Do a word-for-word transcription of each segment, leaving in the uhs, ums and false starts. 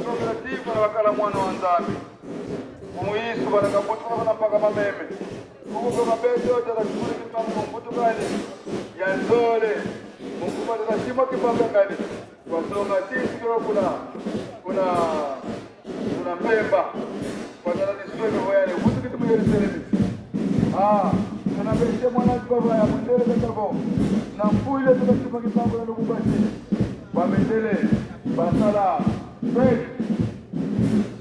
Songela tii kuna bakala mwana wa Nzambi. Mu Yesu bana kabutuka kuna mpaka mameme. Kuku kwa mabeto, tata Kimbangu mu mbutukani ya nzole. Mu nkumbu a tata Simon Kimbangu kani. Wasonga tii sikio kuna, kuna, kuna Mpemba. Kwa tata ni swe kwa yale, butukidi mu Yerusalemi. Ah, kana bese mwana baba ya mundele kata bo. Na mpuile tata Simon Kimbangu na Lubumbashi. Bamendele, basala fête.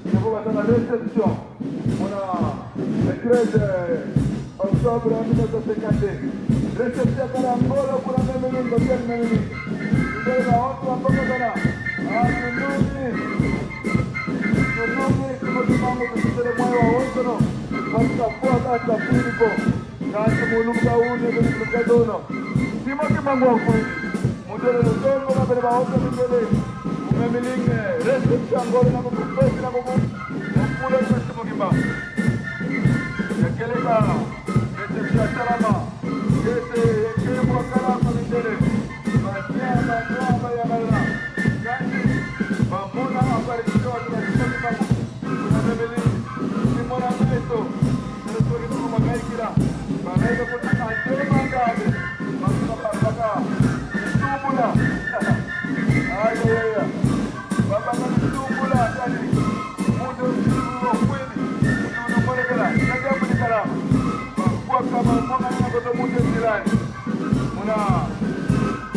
Ndipo basala réception. Muna le treize octobre mille neuf cent cinquante. Réception kala ngolo kuna Memling, Hotel Memling. Ndele na watu wa mpaka sana. Ah, tununi. Tununi, Simon Kimbangu, tusitele mwayo wa wonsono. Basta kwa kata Filipo. Kansi mu lumbu ka unu, mu lumbu ka dono. Simon Kimbangu wafwidi. Mundele lutongo, babele bahoka mindele. Mu Memling, réception ngolo na kuku fête na kuku. Mukula kwa Simon Kimbangu. Ya kieleka, réception ya salama. Kese, ya kembo kala kwa mindele. Banyama, nyama ya mala. Kansi, bamona apparition ya Simon Kimbangu. Kuna Memling, Simon na meso. Soki tuku bakaikila, bakaika kuna ante mangade, basuka babaka, bisumbula. Ay, ay, ay, ay. Babaka bisumbula, kani. Muntu ufwidi, muntu umonekela, kadi amonekela. Bakwaka, bamona na koto muntu nzilani. Muna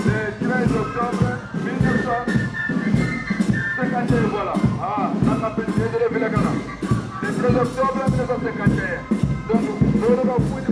le treize octobre mille neuf cent cinquante et un, voilà. Ah, nanga pe ndele vilakana. Le treize octobre mille neuf cent cinquante et un. Donc, lolo bafwidi